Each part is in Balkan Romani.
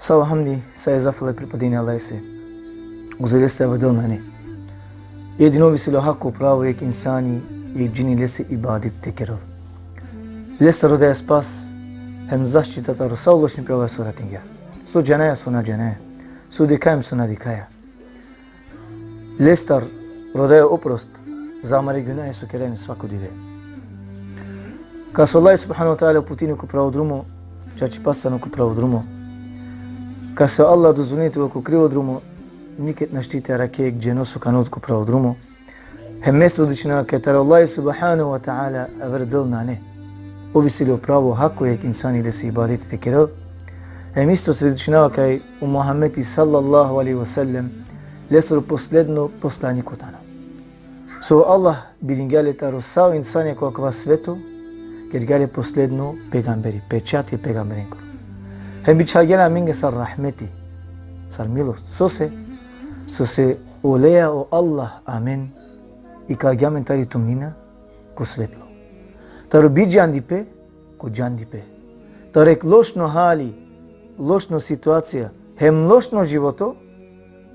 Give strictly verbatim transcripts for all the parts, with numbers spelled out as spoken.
Sa o hamdi, sa e zafale pripadini Allahese. Uzo leste avrdel nane. Jedino ov isi le o hako pravo jekh insani, jekh džini lese ibadet te kerel. Lestar rodaja spas, hem zaštita taro sa o lošnipe, Allah so ratingja. So džanaja, so na džanaja. So dikhaja, so na dikhaja. Lestar rodaja oprost za amare gunahe so keraja amen svako dive. Kas o Allah subhanahu ve teala uputini ko pravo drumo, čačipaste tano ko pravo drumo. Kas o Allah dozvolini te ovel ko krivo drumo, niked našti te arakhe jekh dženo so ka anel tut ko pravo drumo. Hem me svedočinava kaj taro Allah subhanahu ve teala avrdel nane. Ov isi le o pravo, hako jekh insani lese ibadet te kerel. Hem isto svedočinava kaj o Muhammedi sallallahu alejhi ve sellem lesoro posledno poslaniko tano. So Allah biringja le taro sa o insanja ko akava sveto, kergja le posledno pejgamberi, pečati e pejgamberengoro. Hem bičhalgja le amenge sar rahmeti, sar milost. Sose? Sose oleja o Allah amen ikalgja amen tari tumnina ko svetlo. Taro bidžandipe ko džandipe. Taro jekh lošno hali, lošno situacija, hem lošno životo,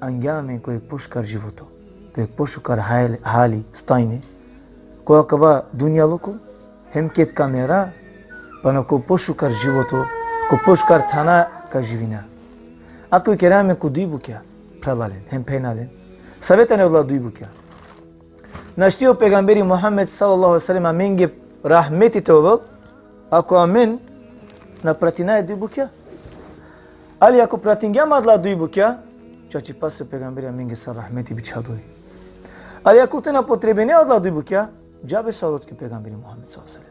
angja amen ko jekh pošukar životo. Ko jekh pošukar hali, hali, stajne. Ko akava dunjaluko, hem ked ka mera, pana ko pošukar životo, ko pošukar thana ka živina. Ako ikera amen ko duj bukja, phralalen, hem phenalen. Save tane odola duj bukja? Našti o pejgamberi Muhammed sallallahu alejhi ve sellem amenge rahmeti te ovel, ako amen na pratinaja e duj bukja. Ali ako pratingjam adala duj bukja, čačipaste o pejgamberi amenge sar rahmeti bičhaldoj. Ali ako tu na potrebine adala duj bukja, džabe so alo tuke pejgamberi Muhammed sallallahu alejhi ve sellem.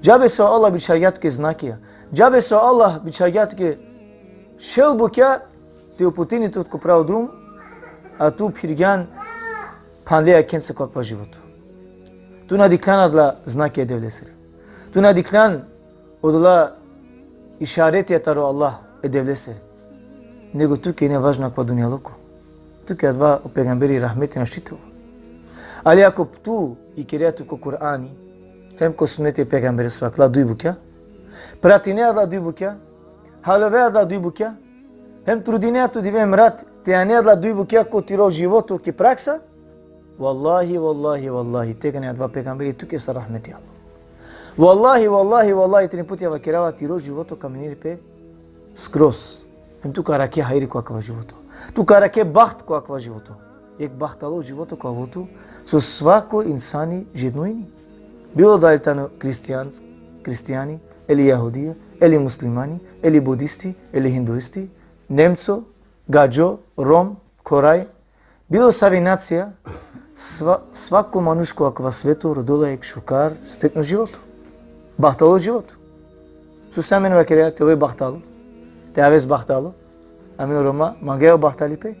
Džabe so Allah bičhalgja tuke znakija. Džabe so Allah bičhalgja tuke šel bukja te uputini tut ko pravo drum, a tu phirgjan phandle jakhenca ko akava životo. Tu na dikhljan adala znakija e Devlesere. Tu na dikhljan odola išaretija taro Allah e Devlese. Nego tuke ine važno akava dunjaluko. Tuke adava o pejgamberi rahmeti našti te ovel. Ali ako tu ikerea tut ko Kur'ani, hem ko suneti e pejgamberesoro akala duj bukja, pratine adala duj bukja, haljove adala duj bukja, hem trudine tu dive hem rat te ane adala duj bukja ko tiro životo ki praksa, vallahi, vallahi, vallahi, tegani adava pejgamberi tuke sar rahmeti Allah. Vallahi, vallahi, vallahi, trin puti vakerava, tiro životo ka menini pe skroz. Hem tu ka arakhe hajri ko akava životo. Tu ka arakhe baht ko akava životo. Jekh bahtalo životo ka ovel tut, so svako insani žedno ini. Bilo dali tano hristijan, hristijani, ili jahudija, ili muslimani, ili budisti, ili hinduisti, Nemco, gadžo, Rom, Koraj, bilo savi nacija, sva-, svako manuš ko akava sveto rodela jekh šukar, sretno životo. Bahtalo životo. Sose amen vakerea te ove bahtalo, te aves bahtalo? Amen o Roma mangaja o bahtalipe.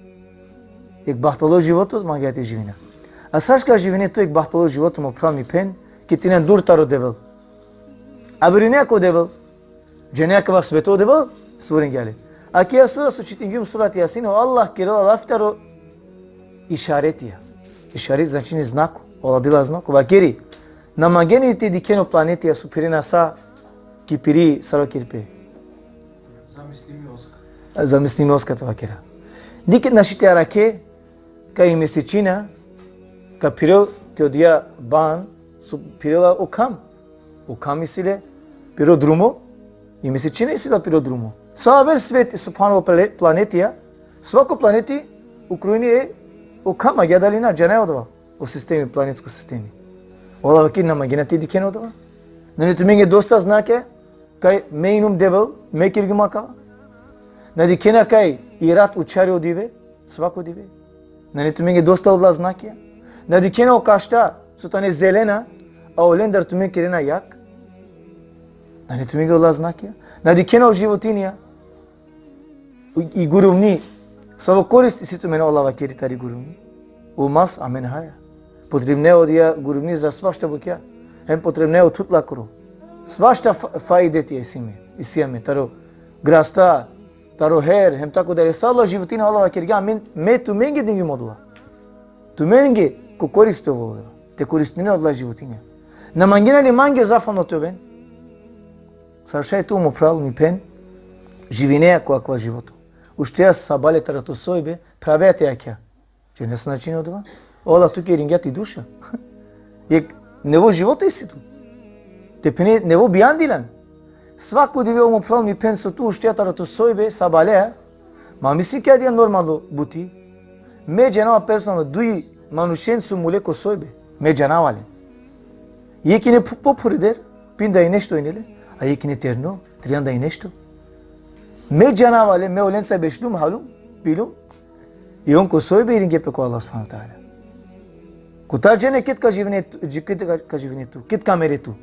Jekh bahtalo životo mangaja te živina. A sar ka živine tu jekh bahtalo životo, mo phral, mi phen, ked te ine dur taro Devel? A verujnea ko Devel? Džanea akava sveto o Devel stvoringja le? Akija sura so čitingjum, surat Jasin, o Allah kerela lafi taro išaretija. Išaret značini znako. O Allah dela znako. Vakeri: Na mangeni te dikhen o planetija so phirena sa ki piri, sar vakeripe. Zamislimi oska. Zamislimi oska te vakera. Niked našti te arakhe kaj i mesečina ka phirel ki odija ban so phirela o kham. O kham isi le piro drumo, i mesečina isi le piro drumo. Sa aver sveti, subhanallah, plane-, planetija, svako planeti ukrojini e o kham, agjaar dali na, džanaja odova, o sistemi, planetsko sistemi. O Allah vakeri: Na mangena te dikhen odova. Nane tumenge dosta znakija kaj me inum Devel, me kergjum akava? Na dikhena kaj i rat učhari o dive, svako dive? Nane tumenge dosta odola znakija? Na dikhena o kašta so tane zelena, a olendar tumen kerena jag? Nane tumenge odola znakija? Na dikhena o životinja? I, i guruvni, savo korist isi tumen, o Allah vakeri, tari guruvni? O mas amen haja. Potrebnea odija guruvni za svašta bukja. Hem potrebnea o thut lakoro. Svašta fa-, faideti isi amen, isi amen, taro grasta, taro her, hem tako dalje. Sa odola životinja o Allah vakergja, amen, me tumenge dingjum odola. Tumenge ko korist te ovel odola. Te koristinen odola životinja. Na mangena li mange zafalno te oven? Sar šaj tu, mo phral, mi phen, živinea ko akava životo. ušteja sabale taro to sojbe, phrave te jakha. Džane so značini odova? O Allah tuke iringja ti duša. Jekh nevo životo isi tu. Te phene nevo bijan dilan. Svako dive, o mo phral, mi phen, so tu ušteja taro to sojbe sabale, ma mislinke adija normalno buti. Me džanava personalno duj manušen so mule ko sojbe. Me džanava le. Jekh ine po-, pophurider, pinda i nešto ine le, a jekh ine terno, trianda i nešto. Me džanava le, me olenca bešlum, halum, pilum. I on ko sojbe iringje pe ko Allah subhanahu ve teala. Kotar džane ked ka živine tu, dži-, ked ka, ka živine tu, ked ka mere tu.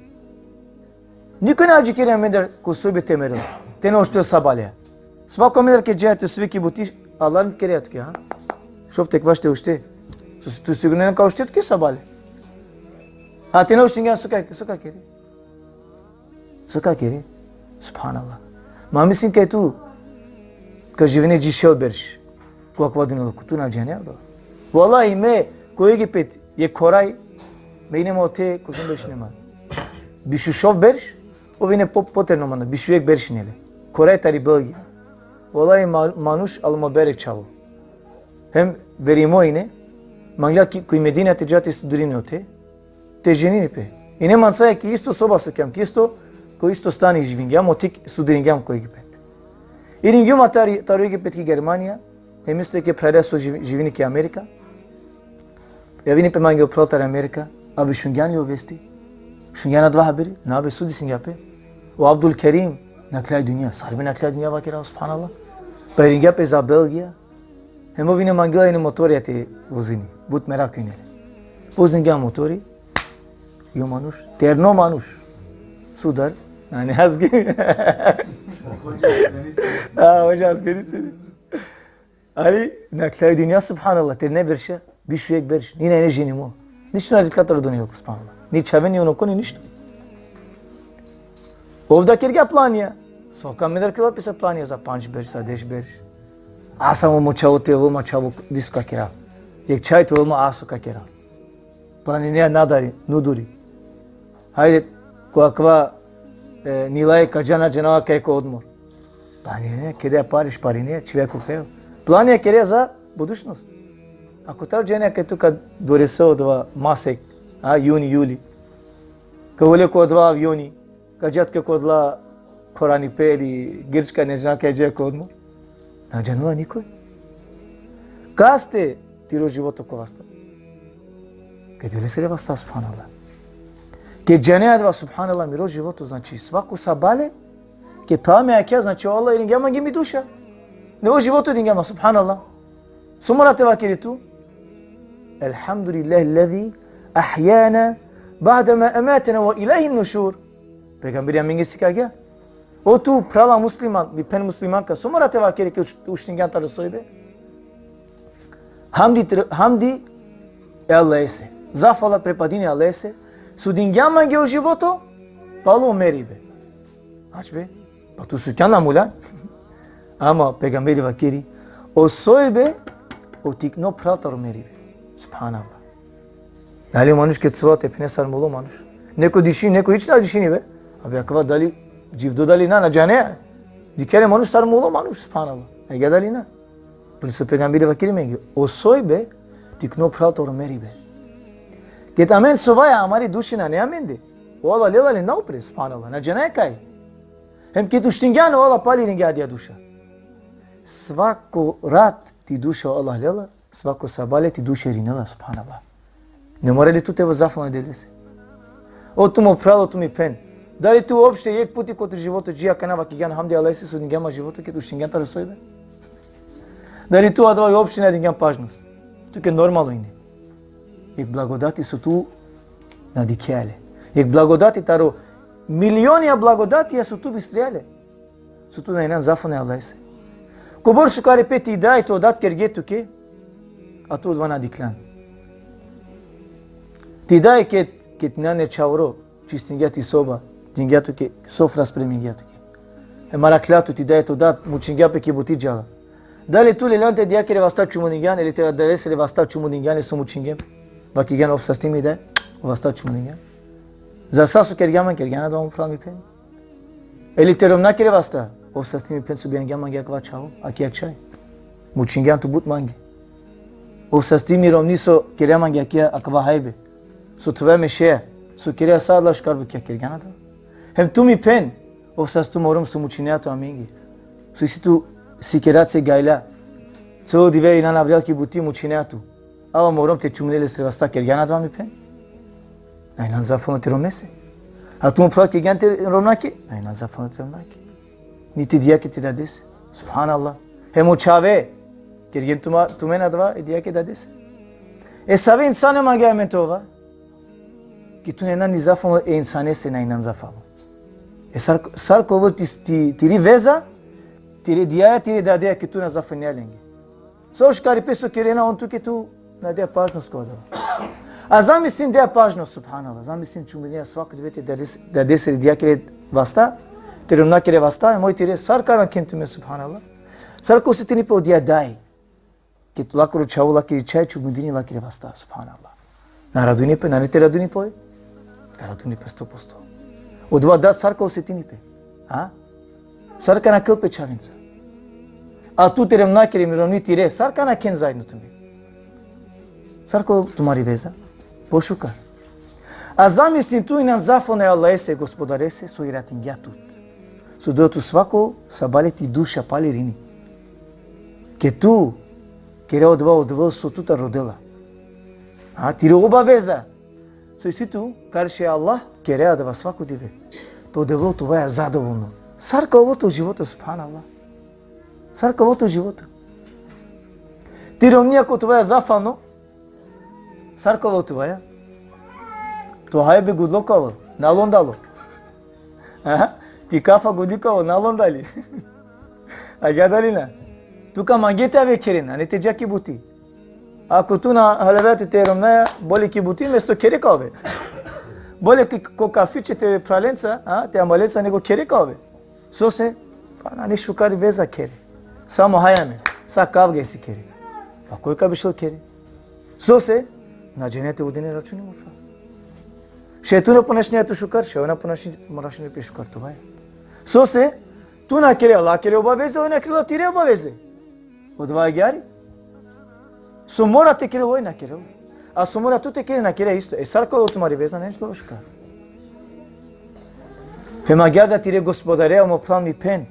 Niko na adžikeri amendar ko sojbe te merel, te na uštel sabale. Svako amendar ked džaja te sove ki buti, alarm kereja tuke, ha? Šov te kvaš te ušte. So, tu sigurno ka ušte tuke sabale. A te na uštingjan, so ka, so ka kere? So ka kere? Subhanallah. Ma mislinke tu ka živine dži šel berš ko akava dunjaluko, tu na džane, baba. Vallahi, me ko Egipet, jekh koraj, me ine ma ote, kozom berš ine ma? Bišu šov berš, ov ine po-, poterno manda, bišu jekh berš ine le. Koraj tari Belgija. Vallahi, ma-, manuš al-mubarek čhavo. Hem verimo ine, mangla ki, ko Medina te dža te studirini ote, te ženini pe. Ine manca ki isto soba so kjam, ki isto, ko isto stani živingjam, ote studiringjam ko Egipet. Iringjum tari, taro Egipet ki Germanija, hem isto jekhe phralja so živ-, živini ki Amerika. Javini pe mange o phral tari Amerika, abi šungjan li o vesti? Šungjan adava haberi? Na be, so desingja pe? O Abdul Kerim, nakhla i dunja, sar bi nakhla i dunja vakera, subhanallah. Pa iringja pe za Belgija, hem ov ine mangela ine motorija te vozini. But merak ine. Vozingja motori, i o manuš, terno manuš. Sudar, nane azgi. A, hoca, askeri sine. Ali, nakhla i dunja, subhanallah, terne berša, bišu jekh berš, ni na ine ženimo. Ništo na dikhlja taro dunjaluko, subhanallah. Ni čhave, ni unuko, ni ništo. Ov da kergja planija. Svako amendar kerela pe sa planija za pandž berš, sa deš berš. A samo mo čhavo te ovel ma čhavo, diso ka kerav. Jekh čhaj te ovel ma, aso ka kerav. Planinea nadari, nuduri. Hajde, ko akava, e, Nilaj ka dža, na džanava kaj ko odmor. Planinea, keda pariš, parinea, čhivea ko kraj. Planija kerea za budućnost. Ako taro džanea kaj tu ka dorese odova masek, a, juni, juli. Ka ole ko odova avioni, ka dža tuke ko odova Koranipe ili Grčka, na džanav kaj dža ko odmor. Na džanela nikoj. Kaste tiro životo ko vasta? Kaj Devlesere vasta, subhanallah. Ked džane adava, subhanallah, miro životo, znači, svako sabale, ked phrava me jakha, znači, o Allah iringja mange mi duša. Nevo životo dingja ma, subhanallah. So mora te vakeri tu? Elhamdulillahi lezi ahjana ba'de ma ematena ve ilejhin nušur. Pejgamberi amenge sikagja. O tu phrala musliman, mi phen muslimanka, so mora te vakeri ked uš-, uštingjan taro sojbe? Hamdi tr-, hamdi e Allahese. Zafala prepadini e Allahese, so dingja mange o životo palo meribe. Ač be, pa tu sukjan na muljan. Ama pejgamberi vakeri, o sojbe, o tikno phral taro meribe. Subhanallah. Nali o manuš ked sova te phene sar mulo manuš. Neko dišini, neko hič na dišini be. Abi akava dali dživdo, dali na, na džane. Dikhe le manuš sar mulo manuš, subhanallah. Agjaar dali na? Pali so pejgamberi vakeri amenge, o sojbe tikno phral taro meribe. Ked amen sovaja, amari duše nane amende. O Allah lela le na upre, subhanallah. Na džanaja kaj. Hem ked uštingjan, o Allah pali iringja adija duša. Svako rat ti duša o Allah lela, svako sabale ti duša irinela, subhanallah. Ne mora li tu te ovel zafalno e Devlese? O tu mo phral, o tu mi phen. Dali tu uopšte jekh puti ko to životo dži akana vakigjan hamdi Allahese so dingja ma životo ked uštingjan taro sojbe? Dali tu adava uopšte na dingjan pažnost? Tuke normalno ine. Jekh blagodati so tu na dikhea le. Jekh blagodati taro milionja blagodatija so tu bistrea le. So tu na injan zafalno e Allahese. Kobor šukaripe ti daj, to dad kergje tuke, a tu odova na dikhlan. Ti daj ked, ked nane čhavoro, čistingja ti soba, dingja tuke, sofra spremingja tuke. E marakhla tu, ti daj, to dad mučingja pe ki buti, džala. Dali tu lelan te adjakere vasta čumudingjan, ili te adalesere vasta čumudingjan, e so mučingjem? Vakigjan ov sastimi daj, o vasta čumudingjan. Za sa so kergja man, kergjan adava, mo phral, mi phen. Ili te romnjakere vasta, ov sastimi phen so bijangja mange akava čhavo, akija čhaj. Mučingjan tu but mange. Ov sasti mi romni so kerea mange akija akava hajbe. So te ova mešeja. So kerea sa adala šukar bukja, kergjan adava. Hem tu mi phen. Ov sasti mo rom so mučinea tu amenge. So isi tu sikerace gajla. Celo dive inan avrijal ki buti, mučinea tu. Ava mo rom te čumine lesere vasta, kergjan adava mi phen. Na inan zafalno te romnese. A tu mo phral, kergjan te romnake? Na inan zafalno te romnake. Ni te dijake, te dadese. Subhanallah. Hem o čhave. Kergjen tuma-, tumen adava e dijake, dadese. E save insane mangea amen te ova? Ki tu na inan ni zafalno e insanese, na inan zafalno. E sar, sar ka ovel ti, ti, tiri veza, tire dijaja, tire dadeja, ki tu na zafalnea lenge. So šukaripe so kerena on tuke, tu na dea pažnost ko adava. A zamislin dea pažnost, subhanallah. Zamislin čuminea svako dive te dades-, dadesere, dijakere vasta, te romnjakere vasta, moj tire, sar ka nakhen tumen, subhanallah. Sar ka osetini pe odija daj. Ked lakoro čhavo lakiri čhaj čumindini lakere vasta, subhanallah. Na radujni pe, nane te radujni pe? Ka radujni pe sto posto. Odova dad sar ka osetini pe? A? Sar ka nakhel pe čhavenca? A tu te romnjakere, mi romni tire, sar ka nakhen zaedno tumen? Sar ka ovel tumari veza? Pošukar. A zamislin tu inan zafalno e Allahese, Gospodarese, so jaratingja tut. So dela tu svako sabale ti duša pale irini. Ked tu kerea odova, o Devel so tutar rodela. A, tiri obaveza so isi tu karši Allah, kerea adava svako dive. Te o Devel te ovaja zadovolno. Sar ka ovel to životo, subhanallah. Sar ka ovel to životo? Ti romni ako te ovaja zafalno, sar ka ovel tuvaja? To hajbe gudlo ka ovel, na londalo. Aha, ti kafa gudli ka ovel, na londali. Agjaar dali na? Tu ka mange te ave khere, nane te dža ki buti. Ako tu na haljovea te romnea, bolje ki buti, mesto khere ka ove. Bolje ki, ko kafiće te phralenca, a, te amalenca, nego khere ka ove. Sose? Pa nane šukar veza khere. Samo haj amen. Sa kavga isi khere. Pa koj ka bešel khere? Sose? Na džane te vodine računi, mo phral. Šaj tu na ponašinea tu šukar, šaj ov na ponaši-, ponašini pe šukar tuvaja. Sose? Tu na kere, Allah kere obaveze, ov na kere, tire obaveze. Odova agjaar i? So mora te kere, ov na kere. A so mora tu te kere, na kere isto. E sar ka ovel tumari veza, nane šukar. Hem agjaar da tire Gospodarea, mo phral, mi phen.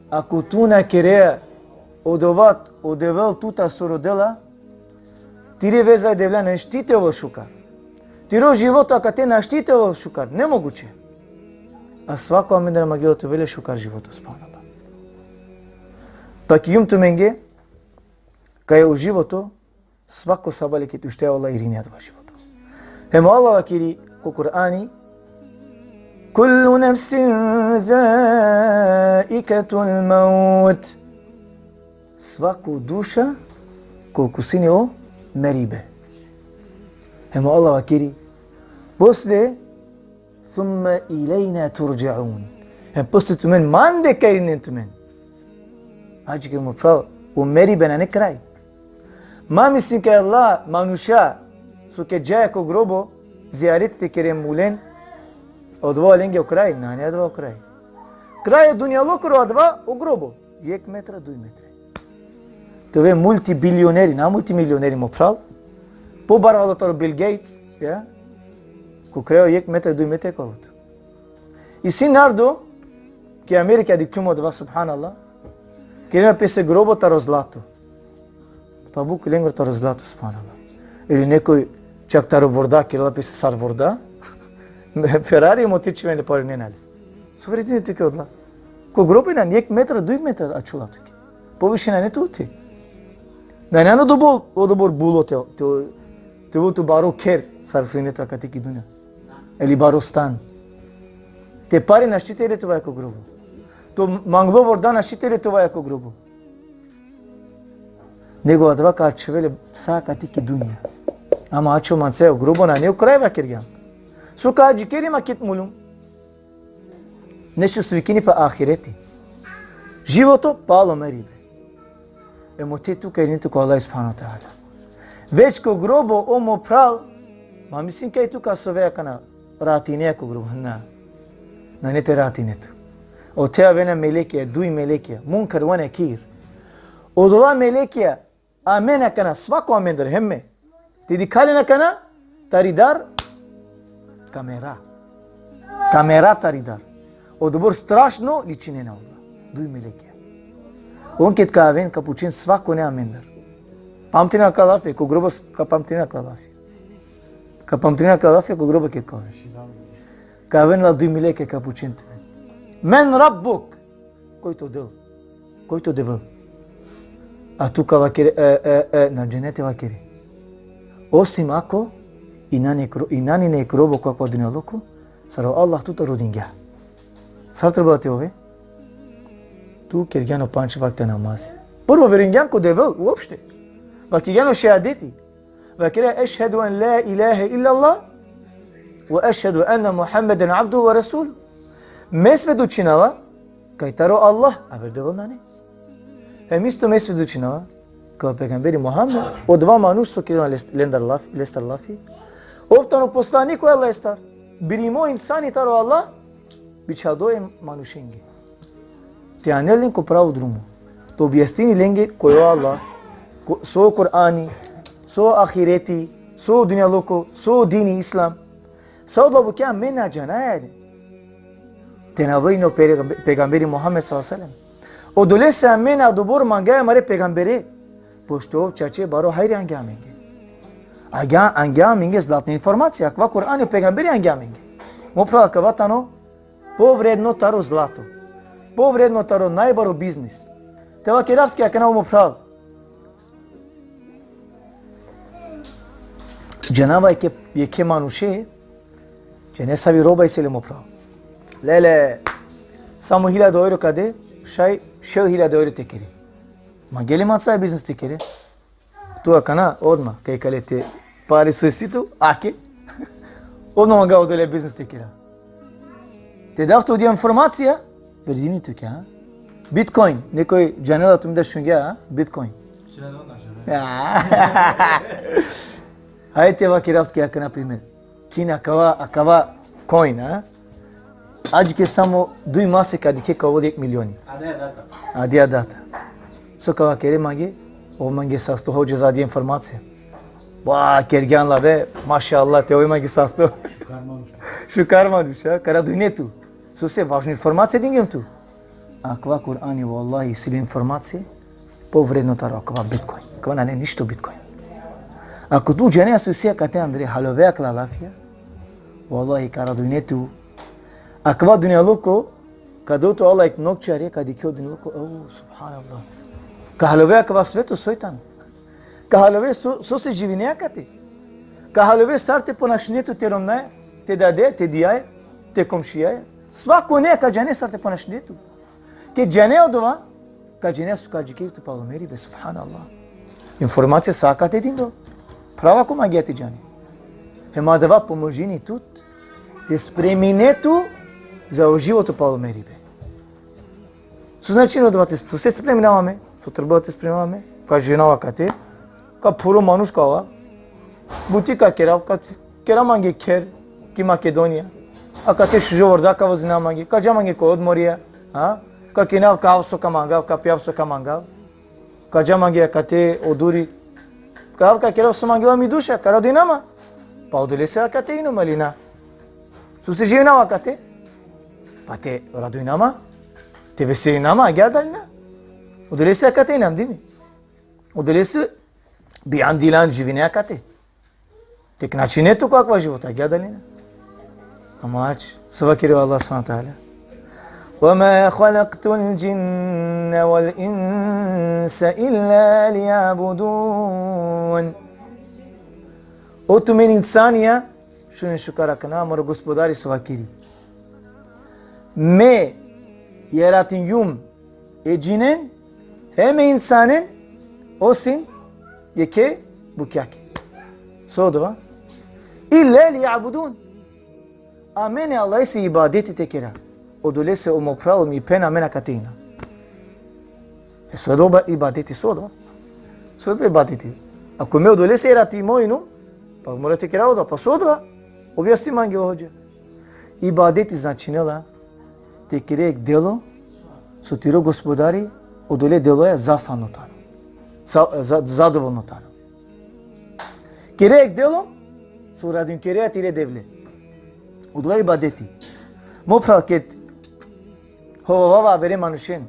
Ako tu na kerea odova, o Devel tutar so rodela, tire veza e Devlea nane šti te ovel šukar. Tiro životo akate našti te ovel šukar, nemoguće. A svako amendar mangela te ovel le šukar životo, subhanallah. Pa ka džanum tumenge, kaj o životo, svako sabale ked ušteja, o Allah irini adava životo. Hem o Allah vakeri ko Kur'ani: كل نفس ذائقة الموت. Svaku duša ka okusini o meribe. Hem o Allah vakeri: Posle, ثم إلينا ترجعون. Hem posle tumen mande ka irinen tumen. Adžikere, mo phral, o meribe nane kraj. Ma mislin kaj Allah manuša so ked džaja ko grobo zijareti te kere mulen, odova lenge o kraj, nane adava o kraj. Kraj e dunjalokoro adava o grobo. Jekh metra, duj metre. Te ove multibilioneri, na multimilioneri, mo phral. Pobarvalo taro Bill Gates, ja? Ko kraj o jekh metra, duj metre ka ovel tu. Isi narodo, ki Amerika dikhljum odova, subhanallah. Kerena pese grobo taro zlato. Tabuk lengoro taro zlato, subhanallah. Ili nekoj čak taro vorda, kerela pese sar vorda. Ferari, motor čhivena le, parinena le. So vredini tuke odola? Ko grobo nane, jekh metra, duj metra ačhola tuke. Poviše nane tute. Nane odobor, odobor bulo te, te, te ovel tu baro kher, sar so ine tu akate ki dunja. Ili baro stan. Te pare našti te le tuvaja ko grobo. To manglo vorda našti te le tuvaja ko grobo. Nego adava ka ačhovel le sa akate ki dunja. Ama ačhol manca, o grobo nane o kraj, vakergjam. So ka adžikeri ma ked muljum? Nešto so vikini pe ahireti. Životo, palo meribe. Hem ote tu ka irine tu ko Allah subhanahu ve teala. Već ko grobo, o mo phral, ma mislin kaj tu ka sovea akana, rahatine ko grobo. Na. Nane te rahatine tu. Ote avena melekija, duj melekija, Munkar ve Nekir. Odola melekija, amen akana, svako amendar, hem me. Te dikha len akana, tari dar, kamera. Kamera tari dar. Odobor strašno ličinena ola. Duj melekija. On ked ka aven, ka pučen svakone amendar. Pamtinen akala lafi, ko grobo s-, ka pamtinen akala lafi. Ka pamtinen akala lafi, ko grobo ked ka aven. Ka aven la duj melekija, ka pučen tumen: "Men rabbuk?" Koj to Del? Koj to Devel? A tu ka vakere, e, e, e, na džane te vakere. Osim ako i nane kro-, i nane jekh robo ko akava dunjaluko, sar o Allah tut rodingja. Sar trebela te ove? Tu kergjan o pandž vakta namaz. Prvo verujngjan ko Devel, uopšte. Vakergjan o šehadeti. Vakerea: "Ešhedu en la ilahe illallah, ve ešhedu enne Muhammeden abduhu ve resuluh." Me svedočinava kaj taro Allah, aver Devel nane. Hem isto me svedočinava kaj o pejgamberi Muhammed, odova manuš so kerela les-, lendar laf-, lestar lafi, ov tano poslaniko e Allahestar. Birimo insani taro Allah, bičhaldo e manušenge. Te anel len ko pravo drumo. Te objasnini lenge koj o Allah, ko-, so o Kur'ani, so o ahireti, so o dunjaluko, so o dini islam. Sa odola bukja amen na džanaja. Te na avela o pejgambe-, pejgamberi Muhammed sallallahu alejhi ve sellem. Odolese amen adobor mangaja amare pejgambere. Pošto ov čače baro hajri angja amenge. Angja, angja amenge zlatna informacija, akava Kur'ani, o pejgamberi angja amenge. Mo phral, akava tano povredno taro zlato. Povredno taro najbaro biznis. Te vakerav tuke akana, o mo phral. Džanava jekhe, jekhe manuše, džane savi roba isi le, mo phral. Lele, samo hiljada evro ka de, šaj šel hiljada evro te kere. Mangela man sa biznis te kere. Tu akana, odma, kaj kale te pare so isi tu, ake. Odma manga odole biznis te kera. Te dav tut odija informacija, verdini tuke, ha? Bitcoin, nekoj džanela, tumen da šungja, ha? Bitcoin. Ja. Hajde te vakerav tuke akana primer. Kine akava, akava coin, ha? Adžike samo duj masek ka dikhe ka ovel jekh milioni. Adaja data. Adaja data. So ka vakere mange? Ov mange sasto hodža za adija informacija. Ba, kergjan la be, mašallah, te ove mange sasto. Šukar manuš. Šukar manuš, ha? Ka radujne tu. Sose važno informacija dingjem tu. Akava Kur'ani, vallahi, isi le informacija povredno taro akava Bitcoin. Akava nane ništo Bitcoin. Ako tu džane so isi akate andre, halove akala lafija, vallahi, ka radujne tu. Akava dunjaluko, ka del tut o Allah jekh novčare, ka dikhe o dunjaluko, o, subhanallah. Ka halove akava sveto soj tano. Ka halove so, sose živine akate. Ka halove sar te ponašine tu te romnjaja, te dadaja, te dijaja, te komšijaja. Svakone ka džane sar te ponašine tu. Ked džane odova, ka džane so ka adžikeri tu palo meribe, subhanallah. Informacija sa akate dindo. Prava ko mangea te džane. Hem adava pomožini tut te spremine tu za o životo palo meribe. So značini odova te, so se spreminava me, so trebela te spreminava me, ka živinava akate, ka phuro manuš ka ova, buti ka kerav, ka kerav mange kher ki Makedonija, akate šužo vorda ka vozinav mange, ka džav mange ko odmorija, a? Ka kinav, ka hav so ka mangav, ka pijav so ka mangav. Ka džav mange akate o duri. Ka hav, ka kerav so mangela mi duša, ka radujna ma. Pa odolese akate inum, ali na? Sose živinav akate? Pa te radujna ma. Te veselina ma, agjaar dali na? Odolese akate inum, dini. Odolese bijan dilan živine akate. Te knačine tu ko akava životo, agjaar dali na? Ama ač, so vakeri o Allah subhanehu ve teala: "Ve ma halaktul džinne vel inse illa liya'budun." O tumen insanija, šunen šukar akana, amaro Gospodari so vakeri. Me jaratingjum e džinen, hem e insanen, osim jekhe bukjake. So odova? Illa liya'budun. Amen e Allahese ibadeti te kera. Odolese, o mo phral, mi phen, amen akate inam. E so odova ibadeti, so odova? So odova ibadeti? Ako me odolese jaratimo inum, pa mora te kera odova, pa so odova? Objasni mange o hodža. Ibadeti značinela te kere jekh delo, so tiro Gospodari odole deloja zafalno tano. Sa-, za-, zadovoljno tano. Kere jekh delo, so uradinkerea tire Devle. Odova ibadeti. Mo phral, ked hovavava avere manušen,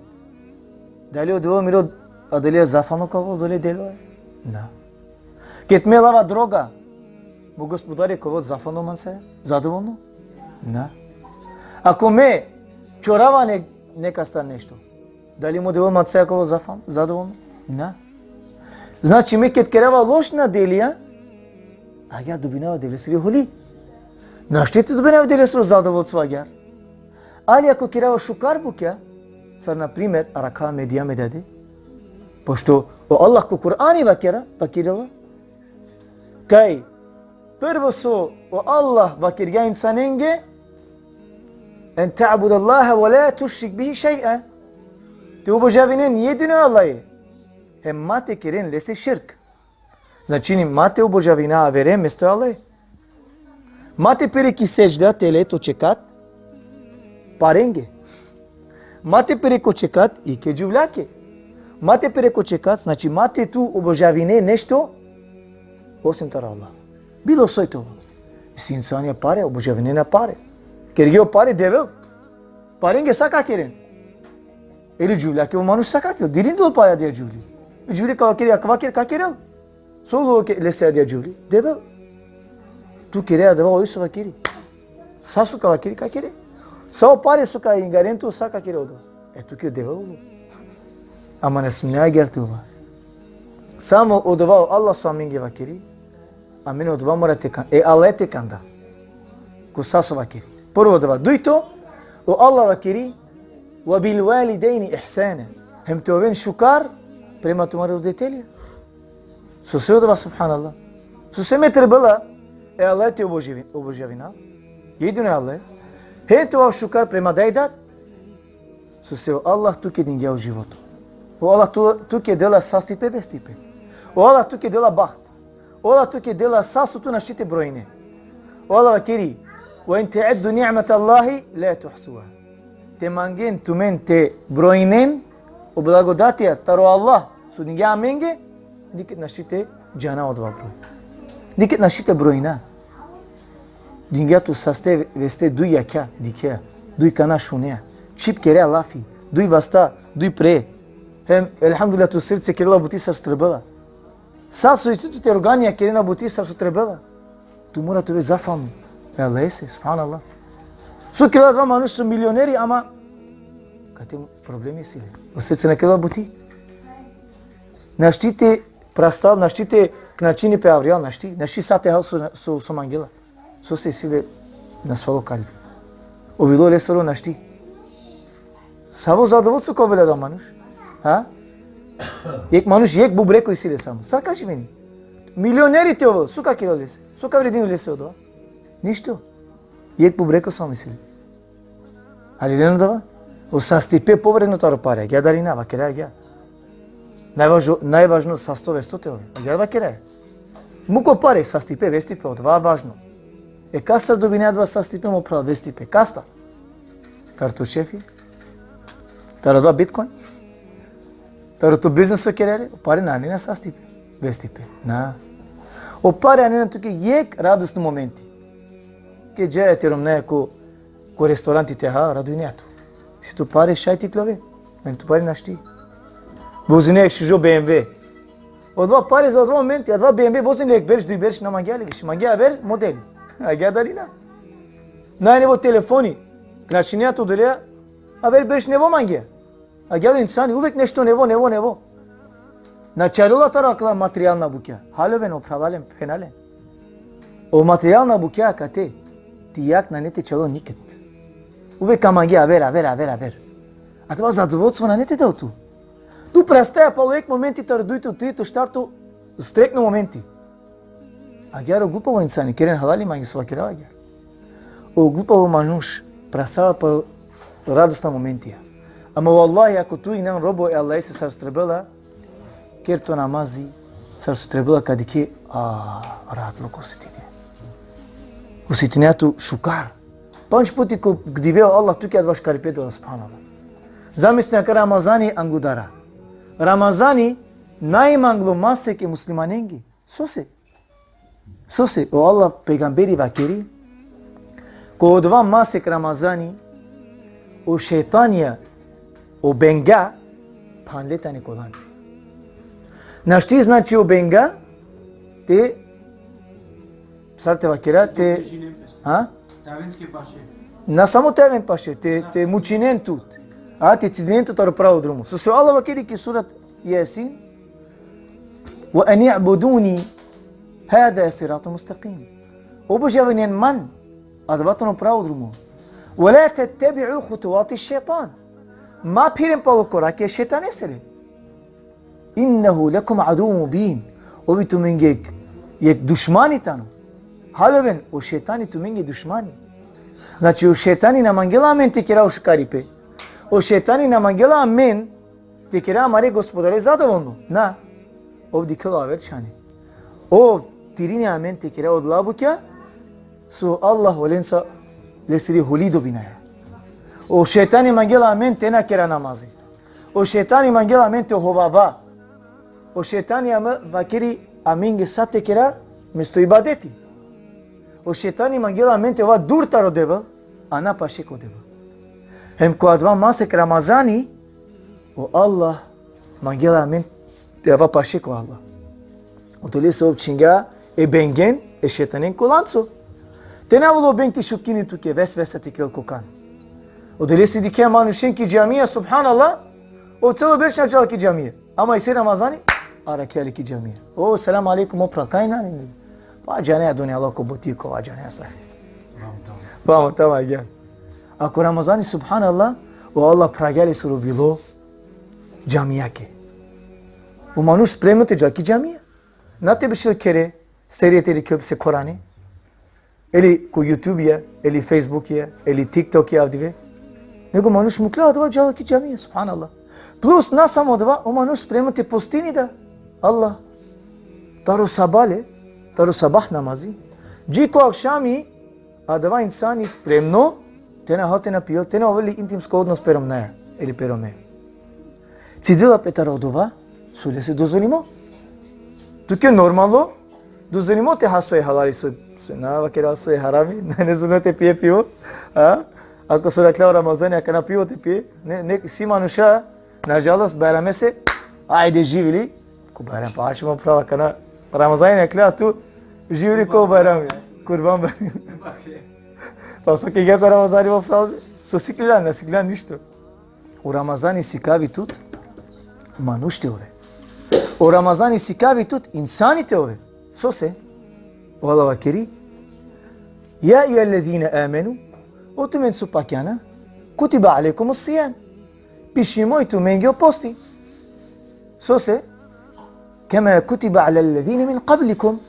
dali o Devel miro adalea zafalno ka ovel odole deloja? Na. Ked me lava droga, mo Gospodari ka ovel zafalno manca, zadovoljno? Na. Ako me čorava ne-, nekastar nešto, dali mo Devel manca ka ovel zafalno, zadovoljno? Na. Znači, me ked kerava lošna delija, agjaar dobinava Devlesiri holi. Našti te dobinava Devlesiro zadovoljstvo agjaar. Ali ako kerava šukar bukja, sar na primer, arakha me dija me dade, pošto o Allah ko Kur'ani vakera, vakerela, kaj prvo so o Allah vakergja insanenge, en ta'budallaha ve la tušrik bihi šej'a. Te obožavinen jedino Allahe, hem ma te keren lese širk. Značini, ma te obožavina avere mesto Allahe. Ma te pere ki sedžda, te le to čekat parenge. Ma te pere ko čekat i ke džuvljake. Ma te pere ko čekat, znači ma te tu obožavine nešto osim taro Allah. Bilo soj te ovel. Isi insanja pare, obožavinena pare. Kergje o pare Devel. Parenge sa ka keren. Ili džuvljake, o manuš sa ka kerel, dirinel pare adija džuvli. Džuvli ka vakeri, akava ker, ka kerel. So ulo ke lese adija džuvli? Devel. Tu kere adava oj so vakeri. Sa so ka vakeri, ka kere. Sa o pare so ka ingaren tu, sa ka kere odova. E, tuke o Devel ulo. Ama na smine agjaar te ova. Samo odova o Allah so amenge vakeri, amen odova mora te kan-, e Allah te kanda. Ko sa so vakeri. Prvo odova. Dujto, o Allah vakeri, ve bil validejni ihsana. Hem te oven šukar prema tumare roditelja. Sose odova, subhanallah? Sose me trebela e Allah te obožavi-, obožavina. Jedino e Allah. Hem te ovav šukar prema daj dad. Sose o Allah tuke dingja o životo. O Allah tu, tuke dela sastipe, vestipe. O Allah tuke dela baht. O Allah tuke dela sa so tu našti te brojine. O Allah vakeri: "Ve in te'uddu ni'metallahi la tuhsuha." Te mangen tumen te brojinen o blagodatija taro Allah so dingja amenge, niked našti te džana odova broj. Niked našti te brojina. Dingja tu saste, veste, duj jakha dikhea, duj kana šunea, čhib kerea lafi, duj vasta, duj pre. Hem, elhamdulillah, to srce kerela buti sar so trebela. Sa so isi tute organija kerena buti sar so trebela. Tu mora te ove zafalno e Allahese, subhanallah. So kerela adava manuš so milioneri, ama kate problemi isi le. O srce na kerela buti. Našti te prastal, našti te načini pe avrijal, našti, našti sa te hal so, so, so mangela. Sose isi le nasvalo kalbi. Ovilo lesoro našti. Savo zadovoljstvo ka ovel adava manuš? Ha? Jekh manuš, jekh bubreko isi le samo. Sa ka živini? Milioneri te ovel, so ka kerel lese? So ka vredinel lese odova? Ništo. Jekh bubreko samo isi le. Ali len odova? O sastipe povredno taro pare, agjaar dali na, vakera agjaar. Najvažno, najvažno sasto, vesto te ove. Agjaar vakera. Muk o pare, sastipe, vestipe, odova važno. E kastar dobine adava sastipe, mo phral, vestipe? Kastar? Taro to šefi? Taro adava Bitcoin? Taro to biznis so kerere? O pare na anena sastipe, vestipe. Na. O pare anena tuke jekh radosno momenti. Ked džaja te romnea ko, ko restoranti te ha, raduinea tu. Isi tu pare, šaj te iklove. Nane tu pare, našti. Vozinea jekh šužo B M W. Odova pare za odova momenti, adava B M W vozinea jekh berš, duj berš, na mangea le više. Mangea aver model. Agjaar dali na? Nane nevo telefoni. Kraćinea tu odoleja, aver berš nevo mangea. Agjaar o insani, uvek nešto nevo, nevo, nevo. Na čarela taro akala materijalna bukja. Haljovena, o phralalen, phenalen. O materijalna bukja kate, ti jag nane te čalel niked. Uvek ka mangea aver, aver, aver, aver. Adava zadovoljstvo nane te del tu. Tu prastaja palo jekh momenti taro dujto, trito, štarto, strekno momenti. Agjaar o glupavo insani, keren halali mange so vakerava agjaar. O glupavo manuš prastava palo radosna momentija. Ama vallahi, ako tu injan robo e Allahese sar so trebela, ker to namazi sar so trebela, ka dikhe, a, rahatluk osetinea. Osetinea tu šukar. Pandž puti ko dive o Allah tuke adava šukaripe dela, subhanallah. Zamislin, aka Ramazani angudara. Ramazani najmanglo masek e muslimanenge. Sose? Sose? O Allah, pejgamberi vakeri, ko odova masek Ramazani, o šejtanja, o benga, phanle tane ko lance. Našti, znači, o benga te, sar te vakera, te, ha? Na samo te aven paše, te, te mučinen tut. A, te cidinen tut taro pravo drumo. Sose o Allah vakeri ki surat Jasin: "Ve eni'buduni, hada siratun mustakim." Obožavinen man, adava tano pravo drumo. "Ve la tettebi'u hutuvati šejtan." Ma phiren palo korake e šejtanesere. "Innehu lekum aduvvun mubin." Ov i tumenge jekh, jekh dušmani tano. Haloven, o šejtani tumenge dušmani. Znači, o šejtani na mangela amen te kera o šukaripe. O šejtani na mangela amen te kera amare Gospodare zadovolno. Na. Ov dikhela aver čhane. Ov tirini amen te kera odola bukja so Allah olenca lesiri holi dobinaja. O šejtani mangela amen te na kera namazi. O šejtani mangela amen te hovava. O šejtani amen vakeri amenge sa te kera mesto ibadeti. O šejtani mangela amen te ova dur taro Devel, a na paše ko Devel. Hem ko adava masek Ramazani, o Allah mangela amen te ava paše ko Allah. Odolese ov čhingja e bengen e šejtanen ko lanco. Te na avol o beng te šupkini tuke, vesvesa te kerel ko kan. Odolese dikhea manušen ki džamija, subhanallah, o celo berš na džala ki džamija. Ama isi Ramazani, arakhea le ki džamija. O, selam alejkum, o phral, kaj nane? Pa džanea dunjaluko buti kova džanea sa. Pa mo tama gel. A ko Ramazani, subhanallah, o Allah phraghea lesoro bilo džamijake. O manuš spremno te džal ki džamija. Na te bešel khere, serije te dikhel pese Korani. Ili ko YouTube-ja, ili Facebook-ja, ili TikTok-ja avdive. Nego manuš mukhlja adava, džala ki džamija, subhanallah. Plus, na samo adava, o manuš spremno te postini da. Allah. Taro sabale, taro sabah namazi. Dži ko akšami, adava insani spremno, te na hal, te na pijel, te na ovel le intimsko odnos pe romnjaja, ili pe romeja. Cidela pe taro odova, so lese dozvolimo. Tuke normalno, dozvolimo te ha soj halali, soj, soj na vakera soj harami, na, ne dozvolimo te pije pivo, a? Ako so arakhla o Ramazani, akana pivo te pije, ne, ne, isi manuša, nažalost, Bajramese, ajde živeli, ko Bajram pa ač mo phral, akana Ramazani arakhla, tu živeli ko Bajrami, Kurban Bajrami. Pa so kergja ko Ramazani mo phral, so sikliljan, na sikliljan ništo. O Ramazani sikavi tut manuš te ove. O Ramazani sikavi tut insani te ove. Sose? O Allah vakeri: Ja ejjuhellezine amenu, o tumen so pakjana, kutibe alejkumus sijam. Pišimo i tumenge o posti. Sose? Kema kutibe alellezine min kablikum.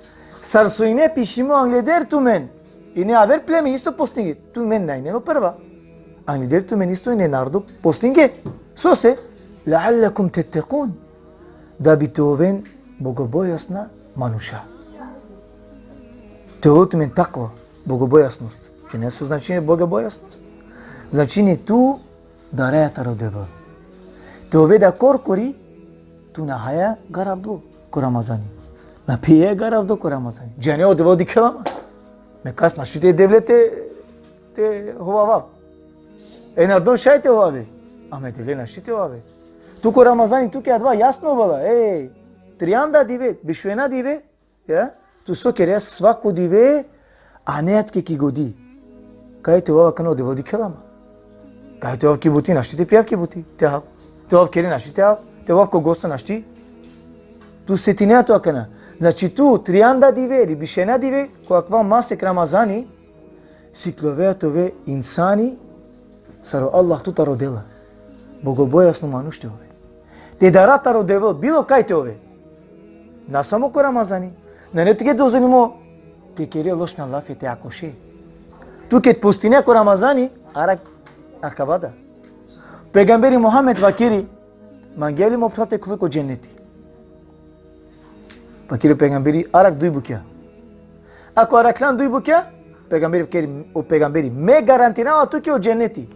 Sar so ine pišimo angleder tumen. Ine aver pleme isto postinge. Tumen na inen o prva. Angleder tumen isto ine narodo postinge. Sose? Leallekum tettekun. Da bi te oven bogobojazna manuša. Te ovel tumen takva, bogobojaznost. Džanea so značini bogobojaznost? Značini tu daraja taro Devel. Te ove da korkori, tu na haja garavdo ko Ramazani. Na pija garavdo ko Ramazani. Džanea o Devel dikhela ma. Me kas našti e Devle te, te hovavav. E narodo šaj te hovave. Ama e Devle našti te hovave. Tu ko Ramazani, tuke adava jasno ovela. Ej, trianda dive, bišuena dive, ja? Tu so kerea svako dive, anea tuke ki godi. Kaj te ovav, akana o Devel dikhela ma. Kaj te ovav ki buti, našti te pijav ki buti, te hav. Te ovav khere, našti te hav. Te ovav ko gosto, našti. Tu setinea tu akana. Znači tu trianda dive ili bišuena dive, ko akava masek Ramazani, sikljovea te ove insani sar o Allah tut rodela. Bogobojazno manuš te ove. Te dara taro Devel, bilo kaj te ove. Na samo ko Ramazani. Nane tuke dozvolimo te kere lošna lafi, te akoše. Tu ked postinea ko Ramazani, arakh akava da. Pejgamberi Muhammed vakeri: Mangea li, mo phral, te khuve ko dženeti? Vakeri o pejgamberi: Arakh duj bukja. Ako arakhlan duj bukja, pejgamberi vakeri, o pejgamberi: Me garantinava tuke o dženeti.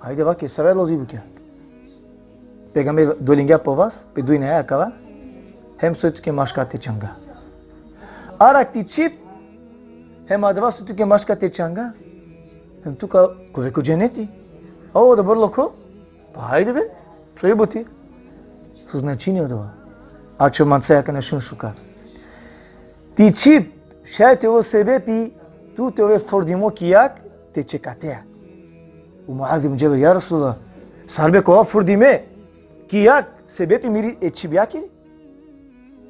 Ajde, vakeri, save adala duj bukja? Pejgamberi dolingja po vas, pe dujnaja akava, hem soj tuke maška te čanga. Arakh ti čhib, hem adava soj tuke maška te čanga, hem tu ka ove ko dženeti. A odobor lokho, pa hajde be, so i buti. So značini odova? Ačhov manca akana šun šukar. Ti čhib šaj te ovel sebepi tu te ove frdimo ki jag te čhekateja. O Muaz ibn Džebel: Ja Resulallah, sar be ka ova frdime ki jag sebepi miri e čhibjakiri?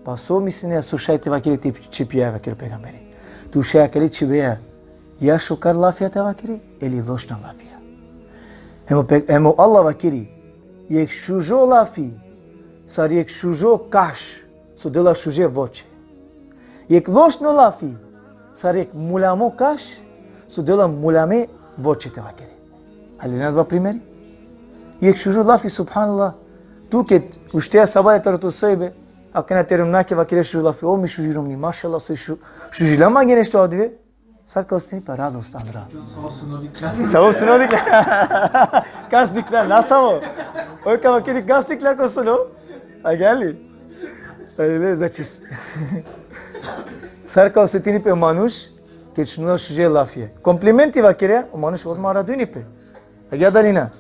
Pa so misline, so šaj te vakere te čhibja, vakeri o pejgamberi. Tu šaj akale čhibja ja šukar lafija te vakere, ili lošna lafija? Hem o pe-, hem o Allah vakeri: Jekh šužo lafi sar jekh šužo kaš so dela šuže voće. Jekh lošno lafi sar jekh muljamo kaš so dela muljame voće, te vakere. Ali na dva primeri. Jekh šužo lafi, subhanallah. Tu ked ušteja sabale taro to sojbe, akana te romnjake vakere šužo lafi: O, mi šuži romni, mašallah, so šu-, šužila mange nešto avdive. Sar ka osetini pe? Radost, andar. Savo suno dikhlja? Kas dikhlja, na savo. Oj ka vakeri kas dikhlja ko suno. Agjaar li? Ajde, znači. Sar ka osetini pe manuš ked šunela šuže lafija? Komplimenti vakere, o manuš odma radujni pe. Agjaar dali na?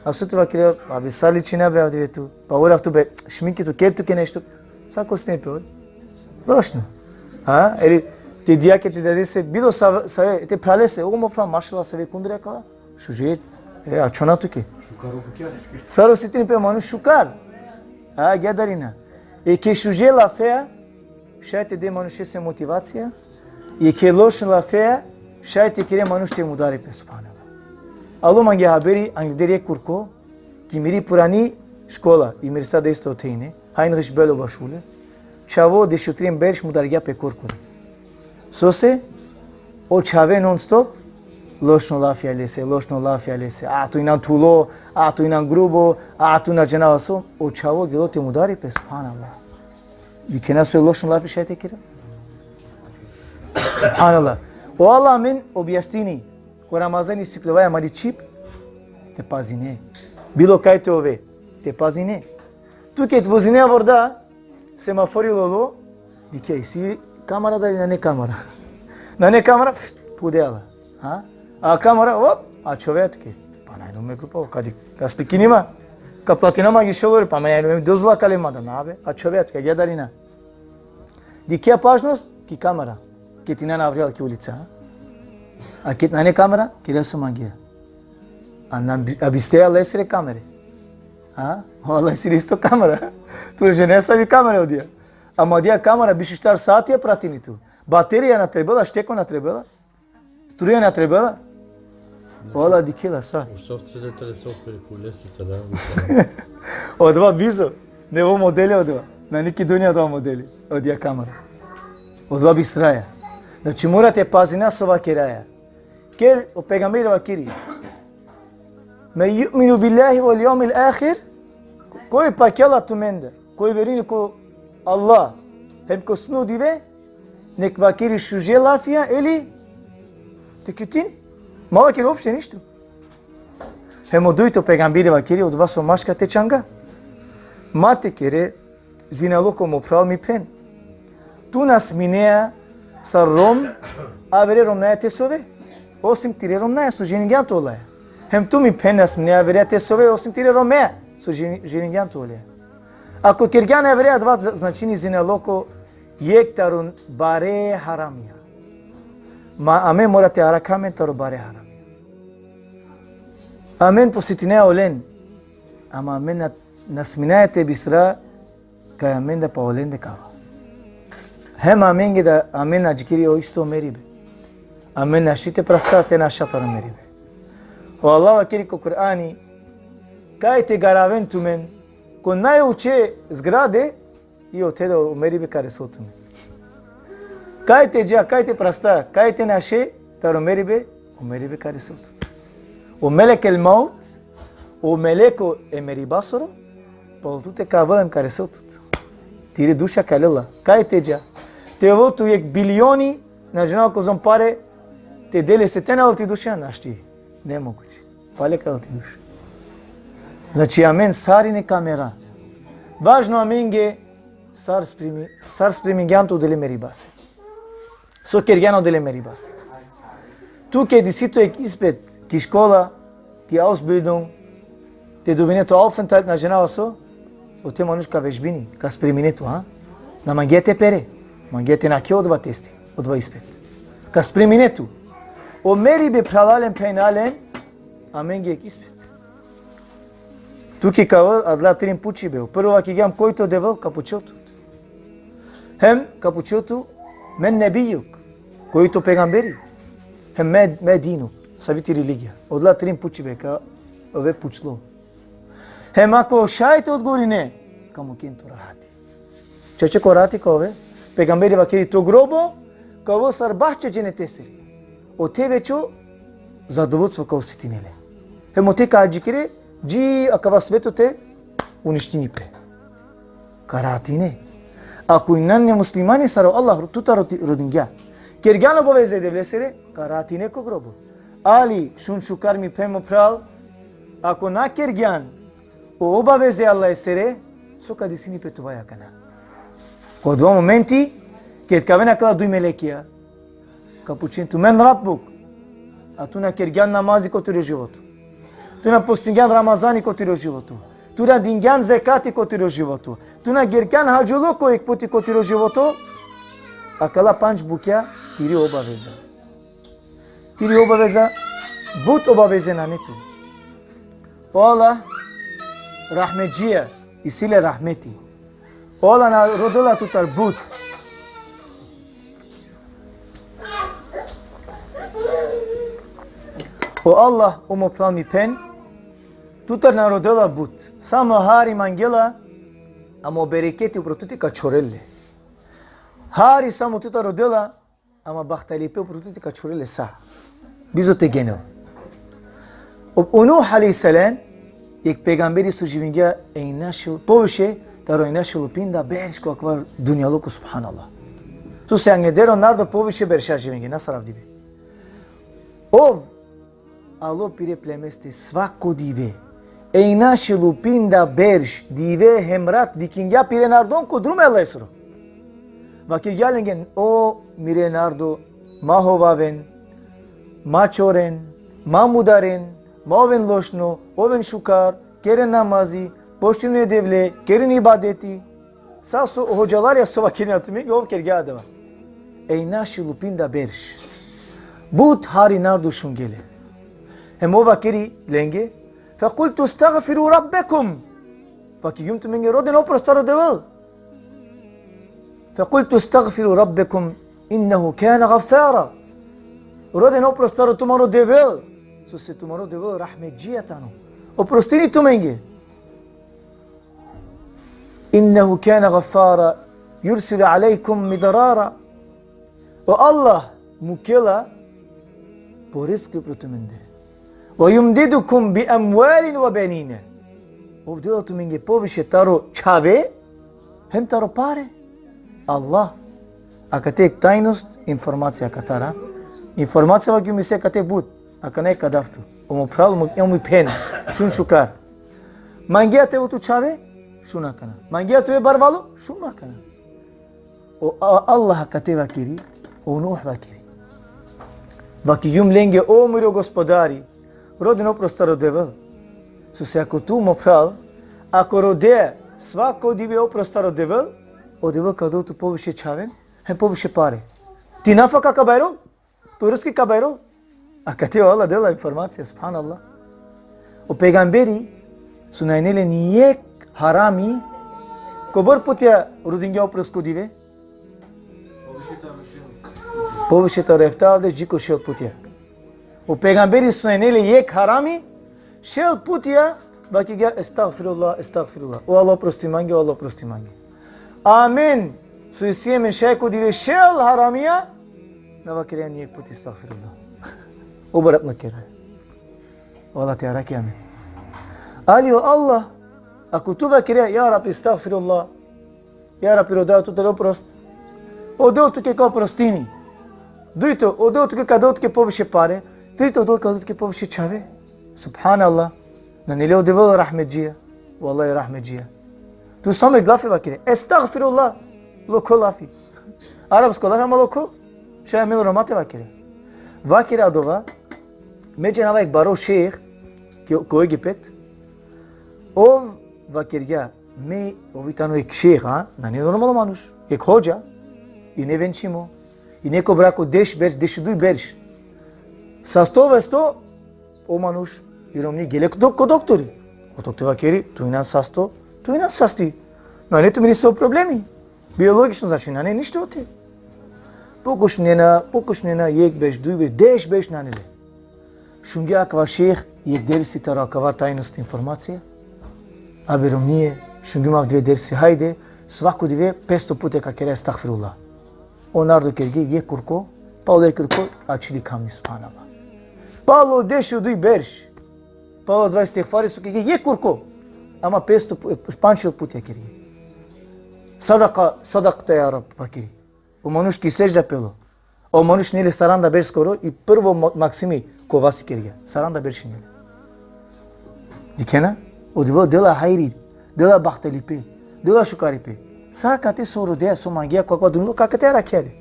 A so te vakere, abi, sar ličina be avdive tu? Pa urav tu be, šminki tu, ker tuke nešto. Sar ka osetini pe oj? Lošno. A? Ili te dajake, te dadese, bilo sa, sa, te phralese: O, mo phral, mašallah, save kundre akava. Šuže, e, ačhona tuke. Šukar o bukja. Sar osetini pe manuš? Šukar. A, agjaar dali na? Jekhe šuže lafeja šaj te de manušese motivacija, jekhe lošno lafeja šaj te kere manuš te mudari pe, subhanallah. Alo mange haberi, angleder jekh kurko, ki miri purani škola, i miri sa da isto thejne, Heinrich Böllower Schule, čhavo dešutrin berš mudargja pe korkori. Sose? O čhave non stop lošno lafija lese, lošno lafija lese. A tu inan thulo, a tu inan grubo, a tu na džanav so. O čhavo gelo te mudari pe, subhanallah. Dikhena so lošno lafi šaj te kere. Subhanallah. O Allah amen objasnini, ko Ramazani siklovaja amari čhib te pazine. Bilo kaj te ove, te pazine. Tu ked vozine vorda, semafori lolo, dikhe isi kamera dali nane kamera. Nane kamera, pf, pudela. Ha? A kamera, op, ačhove tuke. Pa na ilo me grupa, kadi, ka slikini ma. Ka platina ma gišelori, pa ma ilo me dozvola kale ma da, na be, ačhove tuke, agjaar dali na? Dikhea pažnost ki kamera, ked inan avrijal ki ulica, ha? A ked nane kamera, kere so mangea. A na bi-, a biste Allahesere kamere. Ha? O Allahesiri isto kamera. Tu džane savi kamera odija. Ama odija kamera biš u štar satija pratini tu. Baterija na trebela, šteko na trebela. Struja na trebela. Ola dikhela sa. Uštar cele tele so pere kulesi tada. Odova bizo. Nevo modeli odova. Nane ki dunja odova modeli. Odija kamera. Odova bistraja. Znači mora te pazina so vakeraja. Ker o pejgamberi vakeri: Men ju'minu billahi vel jevmil ahir, koj pakjala tumende, koj verini ko Allah, hem ko sudno dive, nek vakeri šuže lafija, ili te kjutini. Ma vakeri uopšte ništo. Hem o dujto pejgamberi vakeri, odova so maška te čanga. Ma te kere zinaloko, mo phral, mi phen. Tu na sminea sar rom avere romnjaja te sove, osim tire romnjaja so ženingjan tu olaja. Hem tu, mi phen, na sminea avere te sove osim tire romnjaja so žen-, ženingjan tu olaja. Ako kergjan avere, adava z-, značini zinaloko, jekh taro bare haramija. Ma amen mora te arakha amen taro bare haramija. Amen posetinea olen, ama amen na, na sminea te bistra kaj amen da pa olende kava. Hem amenge da, amen adžikeri o isto meribe. Amen našti te prasta te naša taro meribe. O Allah vakeri ko Kur'ani: Kaj te garaven tumen ko najuče zgrade, i ote da o meribe ka resel tumen. Kaj te dža, kaj te prasta, kaj te naše taro meribe, o meribe ka resel tut. O melekel maut, o meleko e meribasoro, palo tute ka avel hem ka resel tut. Tiri duša ka lela. Kaj te dža? Te ovel tu jekh bilioni, na džanav kozom pare te de lese, te na lel ti duša, našti. Nemoguće. Pale ka lel ti duša. Znači, amen sarine ka mera. Važno amenge sar spremi-, sar spremingjan tu dele meribase. So kergjan o dele meribase. Tu ked isi tu ek ispit ki škola, ki Ausbildung, te dobine tu Aufenthalt, na džanav so, ote manuš ka vežbini, ka spremine tu, ha? Na mangea te pere, mangea te nakhe odova testi, odova ispit. Ka spremine tu. O meribe, phralalen, phenjalen, amenge ek ispit. Tuke ka ovel adala trin pučibe. O prvo vakergjam koj to Devel, ka pučel tut. Hem ka pučel tut men nebijjuk, koj to pejgamberi. Hem me, me dinuk, savi ti religija. Odala trin pučibe ka ove pučlo. Hem ako šaj te odgovorine, ka muken tu rahati. Čače ko rahati ka ove, pejgamberi vakeri, to grobo ka ovel sar bahče dženetesiri. Ote većo zadovoljstvo ka osetine le. Hem ote ka adžikere, dži akava sveto te uništini pe. Ka rahatine. Ako inane muslimani sar o Allah tutar rodi-, rodingja, kergjan obaveze Devlesere, ka rahatine ko grobo. Ali, šun šukar mi phen, mo phral, ako na kergjan o obaveze Allahesere, so ka desini pe tuvaja akana? Ko odova momenti, ked ka aven akala duj melekija, ka pučen tu: men rabbuk? A tu na kergjan namazi ko tiro životo. Tu na postingjan Ramazani ko tiro životo. Tu na dingjan zekati ko tiro životo. Tu na gergjan hadžuluk ko ek puti ko tiro životo. Akala pandž bukja tiri obaveza. Tiri obaveza, but obaveze nane tu. O Allah rahmetdžija, isi le rahmeti. O Allah na rodela tutar but. O Allah, o mo phral mi phen, tutar na rodela but. Samo hari mangela, ama o bereketi upro tute ka čhorel le. Hari samo tutar rodela, ama bahtalipe upro tute ka čhorel le sa. Bizo te genel. O, o Nuh alejhi selam, ek pejgamberi so živingja enjašel, poviše taro enjašel u pinda berš ko akava dunjaluko, subhanallah. Tu se angleder o narodo poviše berša živingja, na sar avdive. Ov alo pire plemeste svako dive. Enjašel u pinda berš, dive hem rat, vikingja pire narodon ko drumo e Allahesoro. Vakergja lenge: o mire narodo, ma hovaven, ma čoren, ma mudaren, ma oven lošno, oven šukar, keren namazi, poštujnen e Devle, keren ibadeti. Sa so hodžalarja so vakerena tumenge, ov kergja adava. Enjašel u pinda berš. But hari narodo šungje le. Hem ov vakeri lenge: fekultu estagfiru rabbekum. Vakergjum tumenge: roden oprost taro Devel. Fekultu estagfiru rabbekum innehu kane gaffara. Roden oprost taro tumaro Devel. Sose tumaro Devel rahmetdžija tano. Oprostini tumenge. Innehu kane gaffara, jursilu alejkum midrara. O Allah mukela poreski upro tumende. Ve jumdidukum bi emvalin ve benine. Ov dela tumenge poviše taro čhave, hem taro pare. Allah. Akate ek tajnost, informacija akatar, a? Informacija vakergjum isi akate but. Akana ek ka dav tu. O mo phral, mo, o mi phen. Šun šukar. Mangea te ovel tu čhave, šun akana. Mangea te ove barvalo, šun akana. O, a, Allah akate vakeri, o Nuh vakeri. Vakergjum lenge: o miro Gospodari, roden oprost taro Devel. Sose ako tu, mo phral, ako rode svako dive oprost taro Devel, o Devel ka del tu poviše čhaven, hem poviše pare. Ti nafaka ka bajrol, poreski ka bajrol. Akate o Allah dela informacija, subhanallah. O pejgamberi, so nane le nijek harami, kobor putja rodingja oprost ko dive? Poviše taro eftavardeš dži ko šel putja. O pejgamberi so nane le jek harami, šel putja vakergja: estagfirullah, estagfirullah. O Allah, oprosti mange, o Allah, oprosti mange. Amen. So isi amen šaj ko dive šel haramija, na vakergja nijek puti estagfirullah. Obratno kera. O Allah te arakhi amen. Ali o Allah, ako tu vakerea: ja Rabbi, estagfirullah, ja Rabbi, rodea tutar oprost, o Del tuke ka oprostini. Dujto, o Del tuke ka del tuke poviše pare. Trito, o Del ka del tuke poviše čhave. Subhanallah. Nane li o Devel rahmetdžija? Vallahi rahmetdžija. Tu samo jek lafi vakere. Estagfirullah. Lokho lafi. Arapsko lafi, ama lokho. Šaj amen Roma te vakere. Vakere adava. Me džanava jek baro šejh, ki, ko Egipet. Ov vakergja, me, ov i tano jek šejh, a? Nane normalno manuš. Jek hodža. Ine venčimo. Ine ko brako deš berš, dešuduj berš. Sasto vesto, o manuš, i romni gele ko, ko doktori. O doktori vakeri, tu inan sasto, tu inan sasti. Nane tumiri so problemi. Biologično, znači, nane ništo ote. Pokušinena, pokušinena, jek berš, duj berš, deš berš nane le. Šungja akava šejh, jek dersi taro akava tajnost informacija. Abe romnije, šungjum avdive dersi, hajde, svako dive, pesto puti ka kere estagfirullah. O narodo kerge, jek kurko, palo jek kurko, ačhili kamni, subhanallah. Palo dešuduj berš. Palo adava istigfari so kerge, jek kurko. Ama pesto pu-, pančhil puti kerge. Sadaka, sadakte ja Rab, vakeri. O manuš ki sedžda pelo. O manuš nele saranda berš skoro i prvo ma-, maksimi ko vasi kergja. Saranda berš nele. Dikhena? O Devel dela hajri, dela bahtelipe, dela šukaripe. Sa kate so rodea, so mangea, ko akava dunjaluko, kate arakhea le.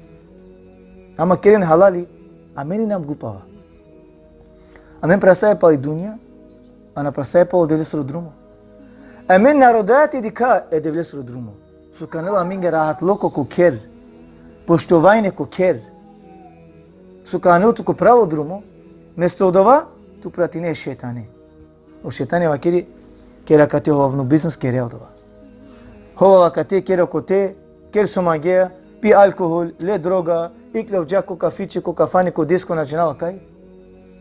Ama keren halali, amen inam glupava. Amen prastaja pali dunja, a na prastaja palo Devlesoro drumo. Amen na rodaja te dikha e Devlesoro drumo. So ka anel amenge rahatluko ko kher, poštovanje ko kher. So ka anel tut ko pravo drumo, mesto odova, tu pratine e šejtane. O šejtani vakeri, kere akate hovavno biznis, kere odova. Hovav akate, kere kote, ker so mangea, pi alkohol, le droga, iklov dža ko kafiče, ko kafane, ko disko, na džanav kaj.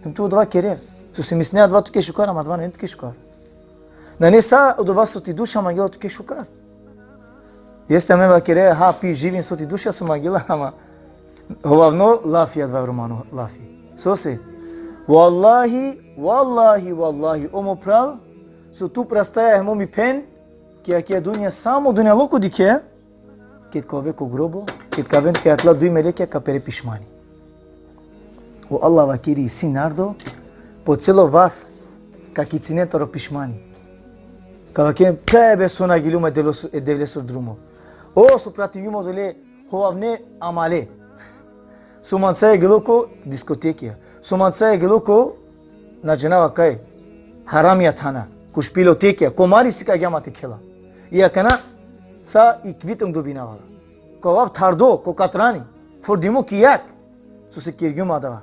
Hem tu odova kere. Sose misline adava tuke šukar, ama adava nane tuke šukar. Nane sa odova so ti duša mangela tuke šukar. Jeste, amen vakere, ha, pi, živin so ti duša so mangela, ama hovavno lafi adava, romano lafi. Sose? Vallahi, vallahi, vallahi, o mo phral, so tu prastaja hem o mi phen, ki akija dunja samo dunjaluko dikhe, ked ka ove ko grobo, ked ka aven tuke atla duj melekja, ka pere pišmani. O Allah vakeri, isi narodo, po celo vas ka kicinen taro pišmani. Ka vakeren, pe be so na geljum e Devles-, e Devlesoro drumo. O, so pratingjum odole hovavne amale. So mancaja gelo ko diskotekija. So mancaja gelo ko, na džanav kaj, haramija thana. Ko špilotekija, ko mari sikavgja ma te khela. I akana sa i kvitom dobinava. Ka ovav thardo, ko katrani. Fordimo ki jag. Sose kergjum adava.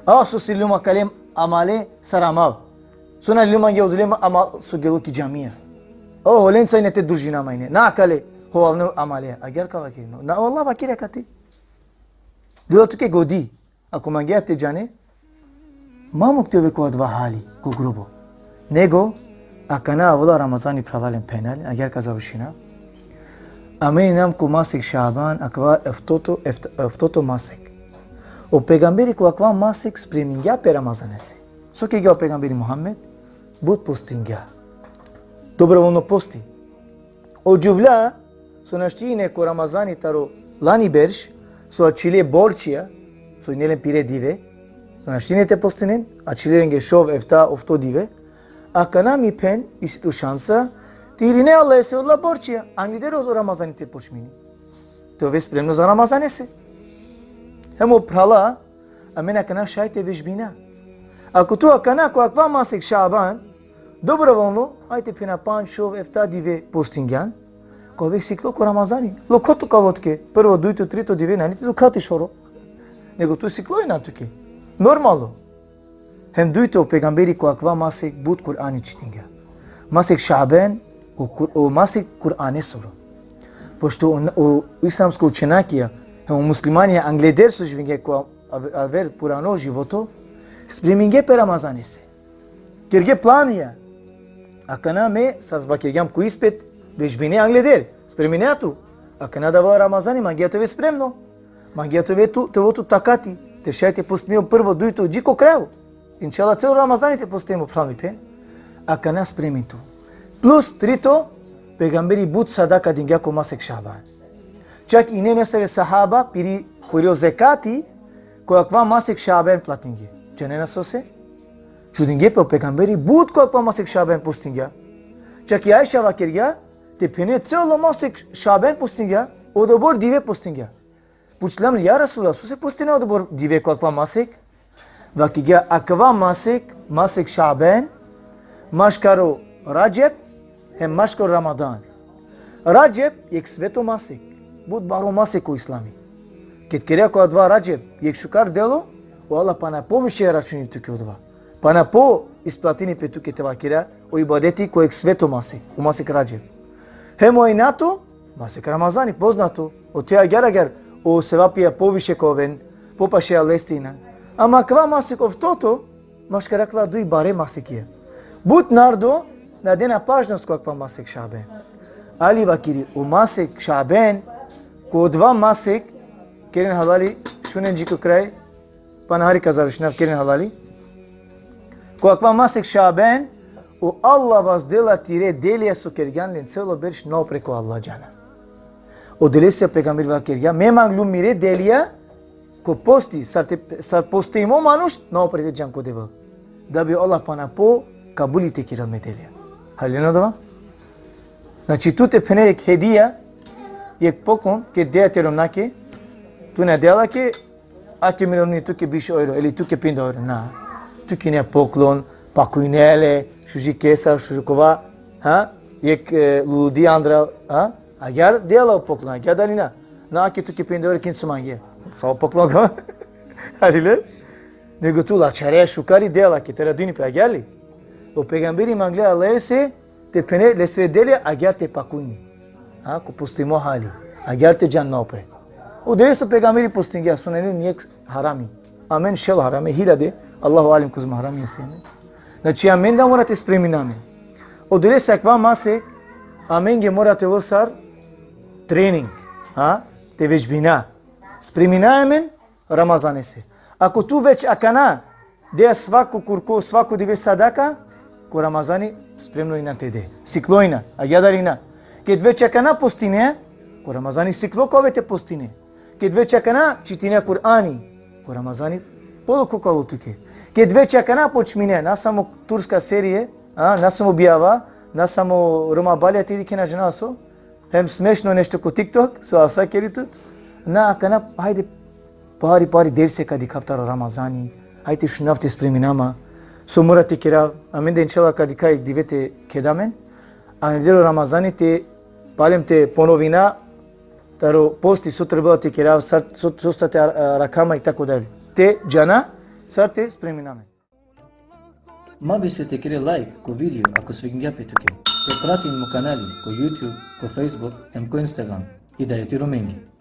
A, sose ljum akale amale sar amav. So na ljum mange odole amal so gelo ki džamija. O, holenca ine te družina ma ine. Na akale hovavne amale. Agjaar ka vakeri. Na, o Allah vakeri akate. Dela tuke godi. Ako mangea te džane, ma muk te ove ko adava hali, ko grobo. Nego, akana avela Ramazani, phralalen, phenjalen, agjaar ka završina. Amen inam ko masek Šaban, akava eftoto, eft-, eftoto masek. O pejgamberi ko akava masek spremingja pe Ramazanese. So kergja o pejgamberi Muhammed? But postingja. Dobrovoljno posti. O džuvlja, so našti ine ko Ramazani taro lani berš, so ačhile borčija, so ine len pire dive, so našti ine te postinen, ačhile lenge šov, efta, ofto dive, akana mi phen, isi tu šansa, te irine Allahese odola borčija, angleder o Ramazani te počmini. Te ove spremno za Ramazanese. Hem o phrala, amen akana šaj te vežbina. Ako tu akana ko akava masek Šaban, dobrovoljno, ajde phena pandž, šov, efta dive postingjan, ka ove siklo ko Ramazani. Lokho tu ka ovel tuke, prvo, dujto, trito dive, nane te dukha te šoro. Nego tu siklo injan tuke. Normalno. Hem dujto, o pejgamberi ko akava masek but Kur'ani čitingja. Masek Šaban, o Kur-, o masek Kur'anesoro. Pošto o, o islamsko učenjakija, hem o muslimanja angleder so živingje ko av-, aver purano životo, spremingje pe Ramazanese. Kerge planija. Akana me, sar vakergjam ko ispit, vežbine angleder. Spremine tu. Akana da avela Ramazani, mangea te ove spremno. Mangea te ove tu, te ovel tu takati. Te šaj te postine o prvo, dujto, dži ko krajo. Inšallah, celo Ramazani te postine, mo phral, mi phen. Akana spremin tu. Plus trito, pejgamberi but sadaka dingja ko masek Šaban. Čak ine nesave sahaba, piri, piri o zekati, ko akava masek Šaban platinge. Džanena sose? Čudingje pe, o pejgamberi but ko akava masek Šaben postingja. Čak i Ajša vakergja, te phene celo masek Šaben postingja, odobor dive postingja. Pučlam le, ja Resulallah, sose postine odobor dive ko akava masek? Vakergja, akava masek, masek Šaben, maškaro Radžep, hem maškaro Ramadan. Radžep jekh sveto masek, but baro masek ko islami. Ked kerea ko adava Radžep jekh šukar delo, o Allah pana poviše računi tuke odova. Pana po isplatini pe tuke te vakera o ibadeti ko jekh sveto masek, o masek Radžep. Hem o inato, masek Ramazani, poznato. Ote agjaar, agjaar o sevapija poviše ka oven, popaše Allaheste inan. Ama akava masek oftoto, maškar akala duj bare masekija. But narodo na dena pažnost ko akava masek Šaben. Ali vakeri, o masek Šaben, ko odova masek, keren halali, šunen dži ko kraj, pana hari ka završinav, keren halali. Ko akava masek Šaben, o Allah vazdela tire delija so kergjan len celo berš naupre ko Allah džana. Odolese pejgamberi vakergja, me manglum mire delija, ko posti, sar te, sar postimo manuš, naupre te džan ko Devel. Da bi Allah pana po kabuli te kerel me delija. Halina dova? Znači, tu te phene jekh hedija, jekh poklon, ked dea te romnjake, tu na dea lake, ake mi romni tuke biš euro, ili tuke pinda euro, na. Tu kine poklon, pakujne le, šuži kesa, šuži kova, ha? Jekh, e, luludi andral, ha? Agjaar dea la o poklon, agjaar dali na? Na, ake tuke pinda euro, kin so mange. Sa o poklon ko? Halile? Nego tu lačhare šukar i dea lake, te radujni pe, agjaar li? O pejgamberi mangle Allahese, te phene lesere delija, agjaar te pakujni. Ha, ko postimo hali. Agjaar te džan naupre. Odolese o pejgamberi postingja, so nane nijekh harami. Amen šel harami, hiljade, Allahu alem kozom harami isi amen. Znači, amen da mora te spremina amen. Odolese akava masek, amenge mora te ovel sar trening, ha? Te vežbina. Spremina amen Ramazanese. Ako tu već akana dea svako kurko, svako dive sadaka, ko Ramazani spremno inan te de. Siklo inan, agjaar dali na? Ked već akana postine, ko Ramazani siklo ka ove te postine. Ked već akana čitine Kur'ani, ko Ramazani polokho ka ovel tuke. Ked već akana počmine, na samo turska serije, a, na samo bijava, na samo Roma balja te dikhena, džana so, hem smešno nešto ko TikTok, so asavkeri tut. Na, akana, hajde, pari, pari derse ka dikhav taro Ramazani, hajde šunav te spremina ma, so mora te kerav, amen da inšallah ka dikha jekh dive te keda amen, angleder o Ramazani te palem te ponovina, taro posti so trebela te kerav, sar, so, so sa te ar-, arakha ma i tako dalje. Te džana, sar te spremina amen. Ma bister te kere like ko video ako svidingja pe tuke. Te pratin mo kanali ko YouTube, ko Facebook, hem ko Instagram. Hidajeti Romengi.